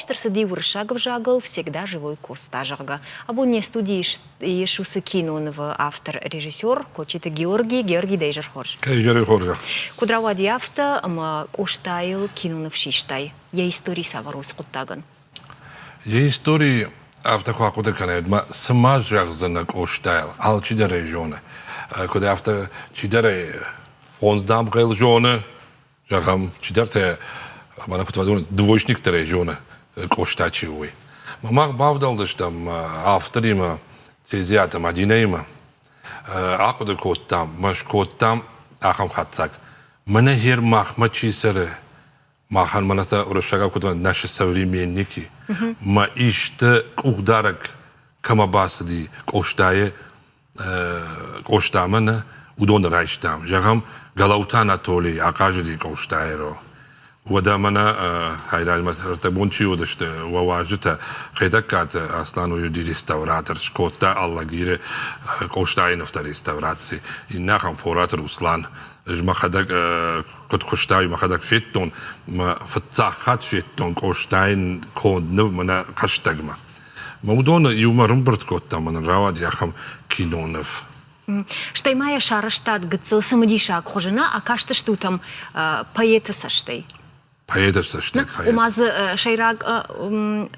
Ист ӕрцыди уырыссаг ӕвзагыл «Всегда живой Коста», зӕгъгӕ. Абон не студийы ис уыцы кинонывы автор, режиссер Кочиты Георгий. Георгий, дӕ изӕр хорз. Изӕры хорзӕх. Куыд рауади афтӕ, ӕмӕ Къостайыл киноныв систай? Йӕ истори цавӕр у цы хъуыддагӕн? Йӕ истори афтӕ куы ахъуыды кӕнай, ма цы ма зӕгъдзынӕ Къостайыл, алчидӕр ӕй зоны. Куыд афтӕ чидӕр ӕй фондз дамгъӕйыл зоны, зӕгъӕм, чидӕртӕ, мӕнӕ куыд фӕзоны, двоечник дӕр ӕй зоны, Къоста чи у, уый. Мах бавдӕлдыстӕм авторимӕ, Тезиаты Мадинӕимӕ, ахъуыды кодтам, мӕ скодтам ахӕм хатдзӕг. Мӕнӕ гъер махмӕ чи цӕры, махӕн мӕнӕ сӕ уырыссагау куыд наши современники, мӕ исты къухдарӕг кӕмӕ бацыди Къостайы Къостамӕ нӕ, уыдоны райстам. Зӕгъӕм, Гӕлӕуты Анатолий ахъазыди Къостайы рол. Уӕдӕ мӕнӕ хайразмӕ ӕртӕ бон чи уыдысты, уӕ уазджытӕ Хетӕгкаты Аслан уыди реставратор, скодта Алагиры Къостайы нывтӕ реставраци. Иннӕ ахӕм Фораты Руслан. Ӕз мӕхӕдӕг куыд куыста, уый мӕхӕдӕг федтон. Мӕ фыццаг хатт федтон Къостайы конд ныв мӕнӕ хӕстӕгмӕ. Мӕ уыдоны иумӕ ӕрӕмбырд кодтам, ӕмӕ нын рауади ахӕм киноныв. Стӕй ма йӕ сарӕзтат гыццыл цымыдисаг хуызы, нӕ акастыстут ӕм поэты цӕстӕй? Поэты цӕстӕй, поэт. Ома дзы сӕйраг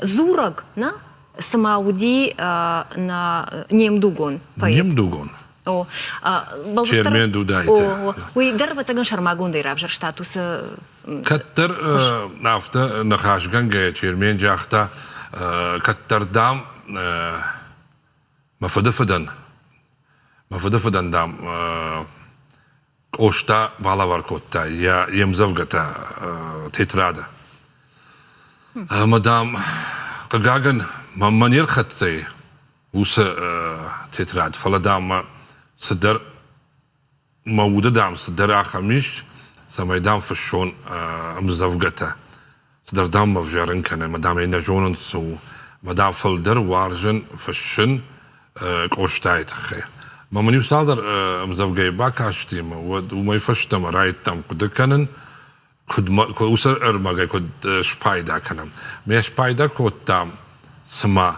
дзурӕг, нӕ? Цыма уыди нӕ не мдугон поэт. Не мдугон. О, Чермен Дудайты. О, уый дӕр, ӕвӕццӕгӕн, сӕрмагондӕй равзӕрстат уыцы Кӕддӕр афтӕ ныхасгӕнгӕйӕ Чермен загъта, кӕддӕр, дам, мӕ фыдыфыдӕн, мӕ фыдыфыдӕн, дам, Къоста балӕвар кодта йӕ йе мдзӕвгӕтӕ тетрады. Ӕмӕ, дам, хъыгагӕн, мӕнмӕ не рхӕццӕ и уыцы тетрад, фӕлӕ, дам, мӕ цыдӕр мӕ уды, дам, цыдӕр ахӕм ис, цӕмӕй, дам, фыссон ӕмдзӕвгӕтӕ. Цыдӕр, дам, мӕ ӕвзӕрын кӕны, ӕмӕ, дам, ӕй нӕ зонын, цы у. Ӕмӕ, дам, фылдӕр уарзын фыссын Къостайы тыххӕй. Мӕ мын иу цалдӕр ӕмдзӕвгӕйы бакасти, ӕмӕ уӕд уымӕй фӕстӕмӕ райдыдтам хъуыды кӕнын, куыд уыцы ӕрмӕгӕй куыд спайда кӕнӕм. Ме спайда кодтам, цыма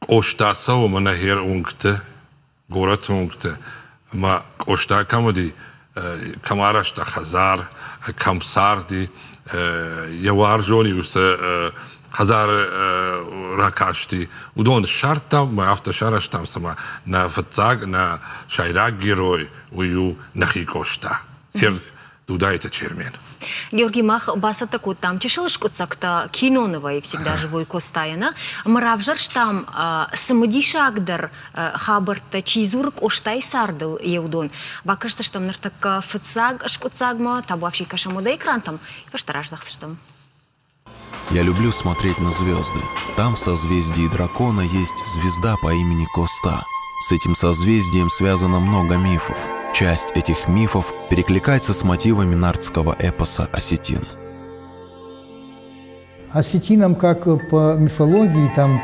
Къоста цӕуы мӕнӕ хер уынгты, горӕты уынгты, ӕмӕ Къоста кӕм уыди, кӕм арӕзта хӕдзар, кӕм царди, йӕ уарзон-иу цы хӕдзары ракасти, уыдон ссардтам ӕмӕ афтӕ сарӕзтам, цыма нӕ фыццаг, нӕ сӕйраг герой уый у нӕхи Къоста. Хер Дудайты Чермен. Георгий, мах бацӕттӕ кодтам чысыл скъуыддзӕгтӕ кинонывӕй «Всегда живой Костайы-нӕ» ӕмӕ равзӕрстам цымыдисагдӕр хабӕрттӕ, чи дзуры Къостайы цардыл, йе уыдон. Бакӕсдзыстӕм ныртӕккӕ фыццаг скъуыддзагмӕ, табуафси кӕсӕм уӕдӕ экрантӕм, фӕстӕ раздӕхдзыстӕм. Я люблю смотреть на звезды. Там в созвездии дракона есть звезда по имени Коста. С этим созвездием связано много мифов. Часть этих мифов перекликается с мотивами нартского эпоса «Осетин». Осетинам, как по мифологии, там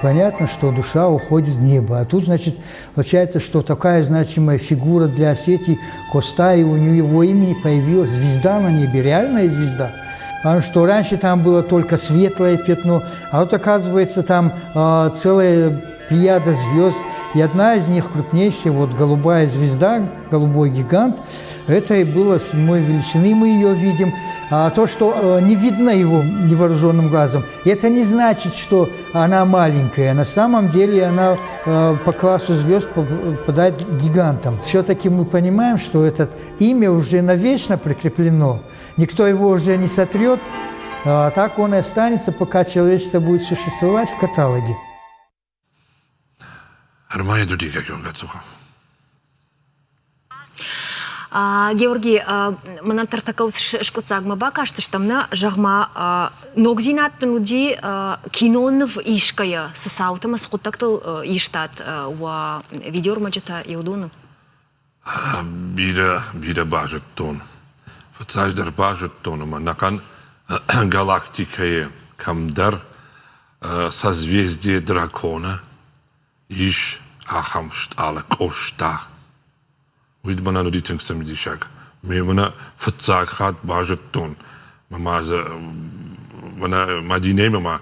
понятно, что душа уходит в небо. А тут, значит, получается, что такая значимая фигура для Осетии Коста, и у нее его имени появилась звезда на небе, реальная звезда. Потому что раньше там было только светлое пятно, а вот оказывается там целая плеяда звезд, и одна из них крупнейшая, вот голубая звезда, голубой гигант, это и было седьмой величины, мы ее видим. А то, что не видно его невооруженным глазом, это не значит, что она маленькая. На самом деле она по классу звезд попадает гигантом. Все-таки мы понимаем, что это имя уже навечно прикреплено. Никто его уже не сотрет, а так он и останется, пока человечество будет существовать в каталоге. Георги, мӕнӕн тӕртӕккӕ скъуыддзагмӕ бакастыстӕм, нӕ, зӕгъ-ма, ногдзинад дын уыди киноныв искӕйӕ, цы цаутӕ ӕмӕ цы хъуыддӕгтыл истат уӕ видеоӕрмӕджытӕ, уыдоны? Бирӕ, бирӕ базыдтон. Фыццаджыдӕр базыдтон ӕмӕ ӕнӕхъӕн галактикӕйы кӕмдӕр созвездие дракона ис ахӕм стъалы Къоста. Уый мӕнӕн уыди тынг цымыдисаг. Ме мӕнӕ фыццаг хатт базыдтон, мӕ ма дзы Мӕнӕ Мадинӕимӕ ма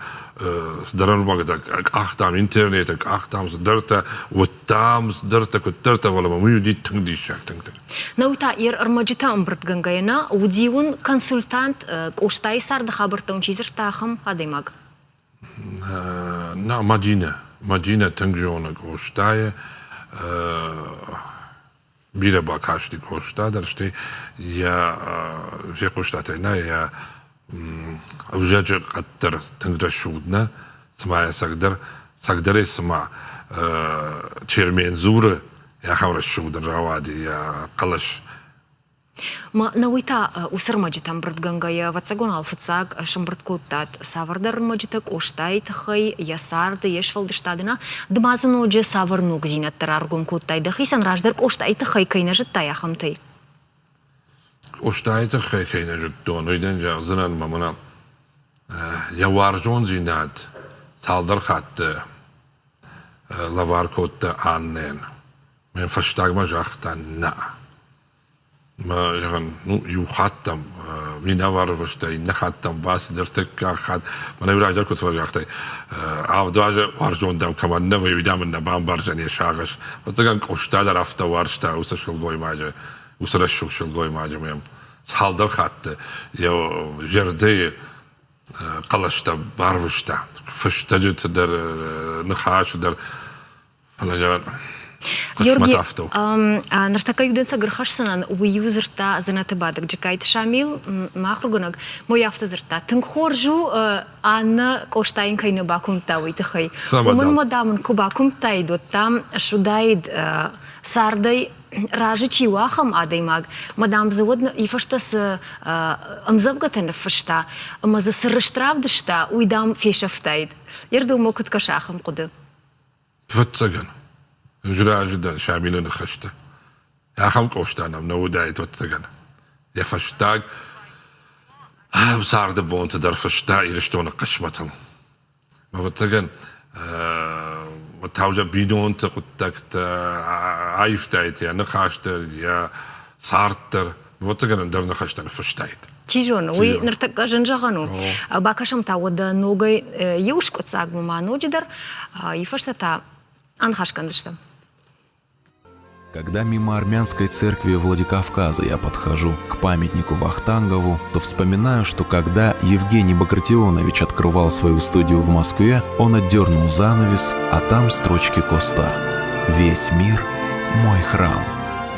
цыдӕр ӕрмӕгытӕ къахтам интернеты, къахтам цыдӕртӕ, уыдтам цыдӕртӕ, куыддӕртӕ, фӕлӕ мӕм уый уыди тынг диссаг, тынг тынг. Нау та йе рмӕджытӕ ӕмбырдгӕнгӕйӕ нӕ уыди уын консультант Къостайы царды хабӕрттӕ уын чи дзырдта, ахӕм адӕймаг? Нӕ, Мадинӕ. Мадинӕ тынг зоны Къостайы. Бирӕ бакасти Къоста дӕр, стӕй йӕ фехъуыстатӕй нӕ, йӕ ӕвзаджы къаддӕр тынг рӕсугъд нӕ, цыма ӕцӕгдӕр, цӕгдӕрӕй цыма Чермен дзуры, ахӕм рӕсугъд ын рауади йӕ хъӕлӕс. Науый та уыцы ӕрмӕджытӕ ӕмбырдгӕнгӕйӕ, ӕвӕццӕгӕн, фыццаг сӕмбырд кодтат цавӕрдӕр ӕрмӕджытӕ Къостайы тыххӕй, йӕ царды, йе сфӕлдыстады нӕ? Ды ма дзы ноджы цавӕр ногдзинӕдтӕ раргом кодтай дӕхицӕн, раздӕр Къостайы тыххӕй кӕй нӕ зыдтай, ахӕмтӕй? Къостайы тыххӕй кӕй нӕ зыдтон, уый дын зӕгъдзынӕн, мӕ мӕнӕ йӕ уарзондзинад цалдӕр хатты лӕвар кодта Аннӕн. Мӕн фӕстагмӕ загъта нӕ. Мӕ зӕгъын, ну, иу хатт дӕм минӕвары фӕстӕ, иннӕ хатт дӕм бацыд, ӕртыккаг хатт. Мӕнӕ раздӕр куыд фӕзагътай, авд азы уарзон дӕм кӕмӕн нӕ вӕййы, уый дӕм ын нӕ бамбардзӕн йӕ сагъӕс. Ӕцӕгӕн Къоста дӕр афтӕ уарзта уыцы сылгоймаджы, уыцы рӕсугъд сылгоймаджы мӕм цалдӕр хатты йӕ зӕрдӕйы хъӕлӕстӕ барвыста. Фыстӕджыты дӕр, ныхасы дӕр. Фӕлӕ зӕгъын, Георги, ныртӕккӕ иу дӕнцӕг ӕрхӕсдзынӕн, уый-иу дзырдта дзӕнӕты бадӕг Джыккайты Шамил, мӕ ахуыргӕнӕг, мой афтӕ дзырдта, тынг хорз у, Аннӕ Къоста йын кӕй нӕ бакуымдта, уый тыххӕй. Уымӕн ма, дам, ын куы бакуымдтаид, уӕд, дам, суыдаид цардӕй разы чи у, ахӕм адӕймаг. Мӕ, дам, дзы уӕд и фӕстӕ цы ӕмдзӕвгӕтӕ ныффыста ӕмӕ дзы цы рыст равдыста, уый, дам, фесӕфтаид. Йе рдылмӕ куыд кӕсы ахӕм хъуыды? Ӕвӕццӕгӕн, ӕз разы дӕн Шамилы ныхӕсты. Ахӕм Къоста нӕм нӕ уыдаид, ӕвӕццӕгӕн. Йӕ фӕстаг царды бонты дӕр фыста Ирыстоны хъысмӕтыл. Ӕвӕццӕгӕн, Таузӕ бинонты хъуыддӕгтӕ аивтаид йӕ ныхас дӕр, йӕ цард дӕр. Ӕвӕццӕгӕн, ӕндӕр ныхӕстӕ ныффыстаид. Чи зоны, уый ныртӕккӕ зын зӕгъӕн у. Бакӕсӕм та уӕдӕ ногӕй иу скъуыддзагмӕ ма ноджыдӕр, и фӕстӕ та аныхас кӕндзыстӕм. Когда мимо армянской церкви Владикавказа я подхожу к памятнику Вахтангову, то вспоминаю, что когда Евгений Багратионович открывал свою студию в Москве, он отдернул занавес, а там строчки Коста «Весь мир – мой храм».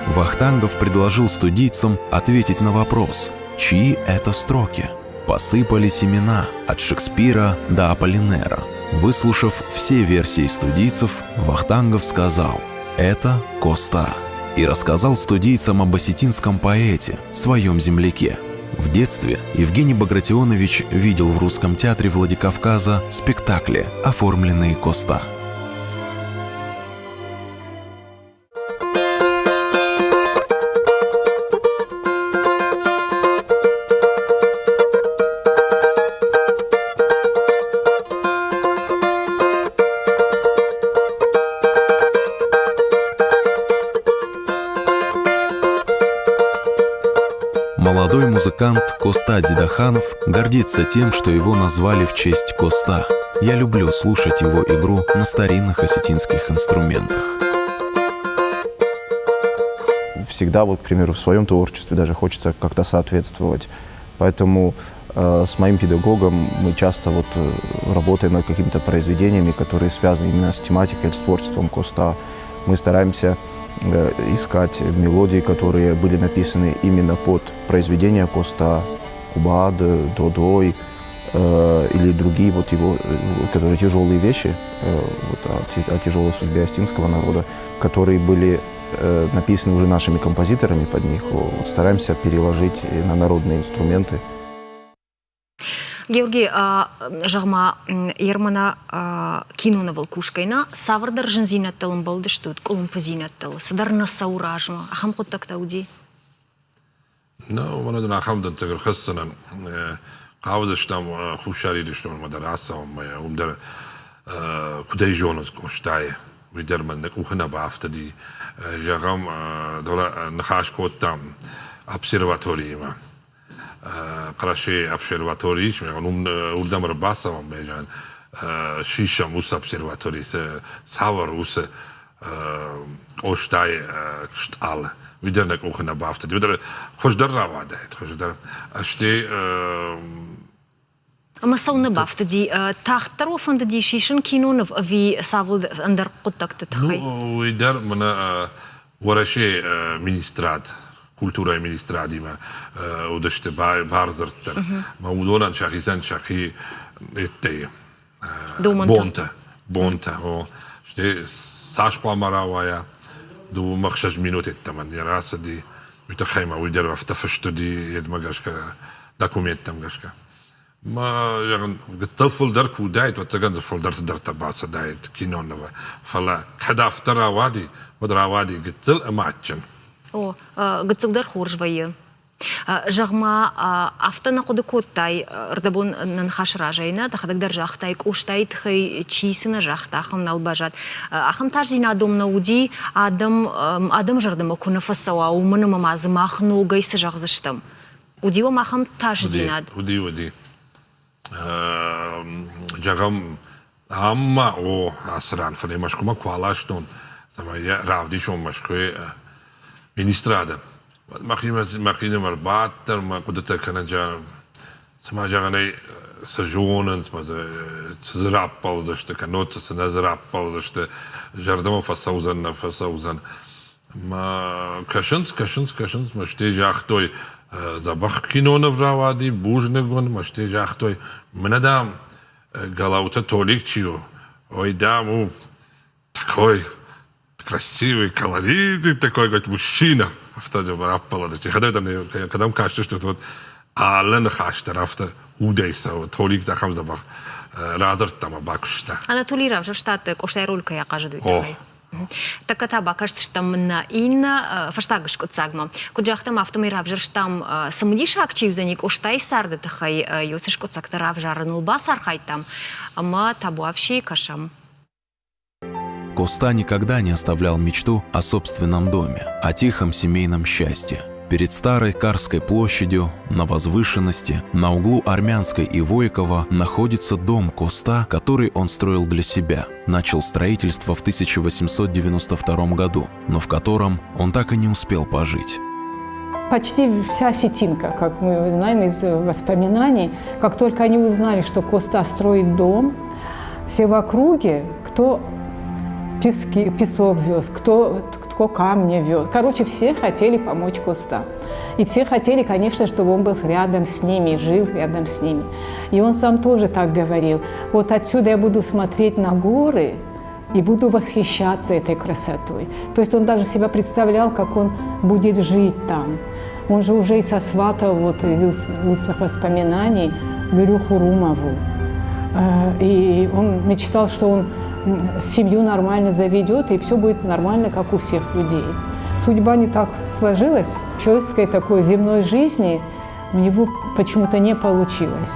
Вахтангов предложил студийцам ответить на вопрос, чьи это строки. Посыпались имена от Шекспира до Аполлинера. Выслушав все версии студийцев, Вахтангов сказал «Это Коста» и рассказал студийцам об осетинском поэте, своем земляке. В детстве Евгений Багратионович видел в Русском театре Владикавказа спектакли, оформленные Коста. Молодой музыкант Коста Дидаханов гордится тем, что его назвали в честь Коста. Я люблю слушать его игру на старинных осетинских инструментах. Всегда, вот, к примеру, в своем творчестве даже хочется как-то соответствовать. Поэтому с моим педагогом мы часто вот работаем над какими-то произведениями, которые связаны именно с тематикой, с творчеством Коста. Мы стараемся искать мелодии, которые были написаны именно под произведения Коста, Кубад, Додой или другие вот его, которые тяжелые вещи, вот, о тяжелой судьбе астинского народа, которые были написаны уже нашими композиторами под них, вот, стараемся переложить на народные инструменты. Георгий, зӕгъ-ма, Ермана кинонывыл кусгӕй нӕ цавӕрдӕр зындзинӕдтыл ӕмбӕлдыстут, къуылымпыдзинӕдтыл, цыдӕр нӕ цӕуы размӕ, ахӕм хъуыддӕгтӕ уыди? Ну, мӕнӕ дын ахӕм дӕнцӕг ӕрхӕсдзынӕн. Хъавыдыстӕм Хуссар Ирыстонмӕ дӕр ацӕуынмӕ, уым дӕр куыдӕй зонынц Къостайы, уый дӕр мӕн нӕ къухы нӕ бафтыди. Зӕгъӕм, ныхас кодтам обсерваториимӕ. Хъӕрӕсейы обсерватори ис, уым уырдӕм ӕрбацӕуӕм, сисӕм уыцы обсерватори, цавӕр уыцы Къостайы стъалы. Уый дӕр нӕ къухы нӕ бафтыд. Уый дӕр хуыздӕр рауадаид, хуыздӕр. Стӕй Ӕмӕ цӕуылнӕ бафтыди? Тагъддӕр уӕ фӕндыди сисын киноныв ӕви цавӕр ӕндӕр хъуыддӕгты тыххӕй? Ну, уый дӕр мӕнӕ Уӕрӕсейы министрад, культурӕйы министрадимӕ уыдысты бардзырд дӕр. Мӕ уыдонӕн сӕхицӕн сӕхи ӕддейы бонтӕ. Бонтӕ, о. Стӕй цас хъуамӕ рауайа, дыууӕ ӕхсӕз минут йеддӕмӕ не рацыди. Уый тыххӕй ма уый дӕр афтӕ фыст уыди, йедмӕ гӕсгӕ, документтӕм гӕсгӕ. Ма, зӕгъын, гыццыл фылдӕр куы уыдаид, ӕвӕццӕгӕн дзы фылдӕр цыдӕртӕ бацыдаид кинонывы. Фӕлӕ кӕд афтӕ рауади, уӕд рауади гыццыл ӕмӕ адджын. О, гыццыл дӕр хорз вӕййы. Зӕгъ-ма, афтӕ нӕ хъуыды кодтай, ӕрдӕбон нӕ ныхасы разӕй нӕ, дӕхӕдӕг дӕр загътай, Къостайы тыххӕй чи цы нӕ загъта, ахӕм нал баззад. Ахӕм тасдзинад уым нӕ уыди, адӕм, адӕмы зӕрдӕмӕ куы нӕ фӕцӕуа, уымӕн ӕмӕ ма дзы мах ногӕй цы зӕгъдзыстӕм? Уыди уӕм ахӕм тасдзинад? Уыди, уыди. Зӕгъӕм, ам ма, о, ацы ран, фӕлӕ Мӕскуымӕ куы аластон, цӕмӕй йӕ равдисон Мӕскуыйы министрады, уӕд мӕхимӕ мӕхинымӕр бадтӕн, мӕ хъуыдытӕ кӕнын, цыма зӕгъын ӕй цы зонынц, цы дзы раппӕлдзысты, кӕннод цы нӕ дзы раппӕлдзысты, зӕрдӕмӕ фӕцӕудзӕн, нӕ фӕцӕудзӕн. Мӕ кӕсынц, кӕсынц, кӕсынц, мӕ стӕй загътой, дзӕбӕх киноныв рауади, бузныг уын, мӕ стӕй загътой, мӕнӕ, дам, Галауты Толик чи у, ой, дам, у такой красивый, колоритный такой, говорит, мужчина. Афтӕ раппӕлыдысты. Йӕхӕдӕг дӕр кӕдӕм кастысты, вот алы ныхас дӕр афтӕ удӕй цӕуы. Толик ахӕм дзӕбӕх радзырдта ӕмӕ бакуыста. Анатолий равзӕрстат Къостайы роль кӕй ахъазыд, уый тыххӕй. Тӕккӕ та бакӕсдзыстӕм нӕ иннӕ фӕстаг скъуыддзагмӕ. Куыд загътам, афтӕмӕй равзӕрстам, цымыдисаг чи уыдзӕни Къостайы царды тыххӕй, уыцы скъуыддзӕгтӕ равзарыныл бацархайдтам ӕмӕ табуафси кӕсӕм. Коста никогда не оставлял мечту о собственном доме, о тихом семейном счастье. Перед старой Карской площадью, на возвышенности, на углу Армянской и Войкова находится дом Коста, который он строил для себя. Начал строительство в 1892 году, но в котором он так и не успел пожить. Почти вся осетинка, как мы знаем из воспоминаний, как только они узнали, что Коста строит дом, все в округе, кто пески, песок вез, кто, кто камни вез. Короче, все хотели помочь Коста. И все хотели, конечно, чтобы он был рядом с ними, жил рядом с ними. И он сам тоже так говорил. Вот отсюда я буду смотреть на горы и буду восхищаться этой красотой. То есть он даже себя представлял, как он будет жить там. Он же уже и сосватал вот из устных воспоминаний Люлю Хурумову. И он мечтал, что он семью нормально заведет, и все будет нормально, как у всех людей. Судьба не так сложилась. Человеческой такой земной жизни у него почему-то не получилось.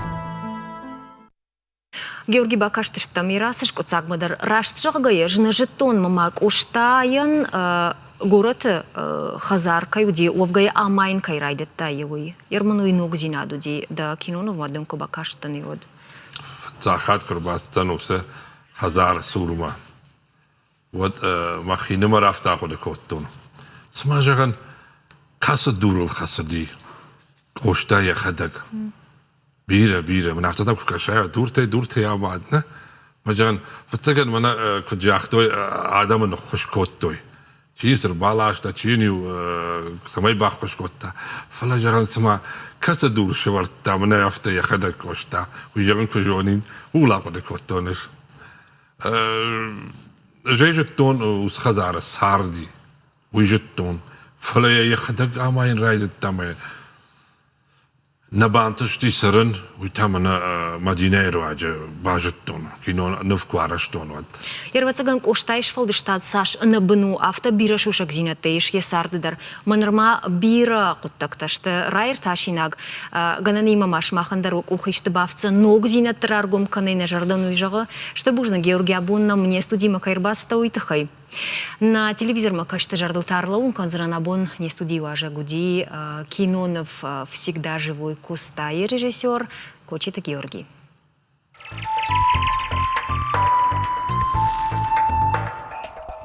Георги бакастыстӕм Ирасы скъуыддзагмӕ дӕр. Раст зӕгъгӕйӕ, ӕз нӕ зыдтон, мӕ Къостайӕн горӕты хӕдзар кӕй уыди, уӕвгӕ амайын кӕй райдыдта, уый. Ерман уый ногдзинад уыди, дӕ кинонывмӕ дын куы бакастӕн, уӕд. Фыццаг хатт куы ӕрбацыдтӕн уыцы хӕдзары цурмӕ, уӕд мӕхинымӕр афтӕ ахъуыды кодтон. Цыма, зӕгъын, кӕцы дурыл хӕцыди Къоста йӕхӕдӕг. Бирӕ, бирӕ. Мӕн афтӕ куы кӕсай, дуртӕй дуртӕй амад, нӕ? Мӕ зӕгъын, фыццагӕн мӕнӕ куыд загътой, адӕмы ныххуыс кодтой. Чи цы рбаласта, чи йын-иу цӕмӕй баххуыс кодта. Фӕлӕ, зӕгъын, цыма кӕцы дур сӕвӕрдта, мӕнӕ афтӕ йӕхӕдӕг Къоста, уый, зӕгъын, куы зонин, ууыл ахъуыды кодтон ӕз. Ӕз ӕй зыдтон, уыцы хӕдзары царди, уый зыдтон. Фӕлӕ йӕ йӕхӕдӕг амайын райдыдта мӕ Нӕ бантысти цӕрын, уый та мӕнӕ Мадинӕйы руаджы базыдтон, кино ныв куы арӕзтон, уӕд. Ӕвӕццӕгӕн, Къостайы сфӕлдыстад цас ӕнӕбын у, афтӕ бирӕ сусӕгдзинӕдтӕ ис йӕ царды дӕр. Мӕ нырма бирӕ хъуыддӕгтӕ сты раиртасинаг. Гӕнӕнимӕ ма сымахӕн дӕр уӕ къухы исты бафтдзӕн ногдзинӕдты раргом кӕнын, нӕ зӕрдӕ уый зӕгъы. Стыр бузныг, Георги, абон нӕм не студимӕ кӕй ӕрбацыдтӕ, уый тыххӕй. Нӕ телевизормӕ кӕсты зӕрдыл та ӕрлӕууын кӕндзынӕн абон не студийы уазӕг уыди киноныв «Всегда живой Коста-йы режиссер Кочиты Георгий.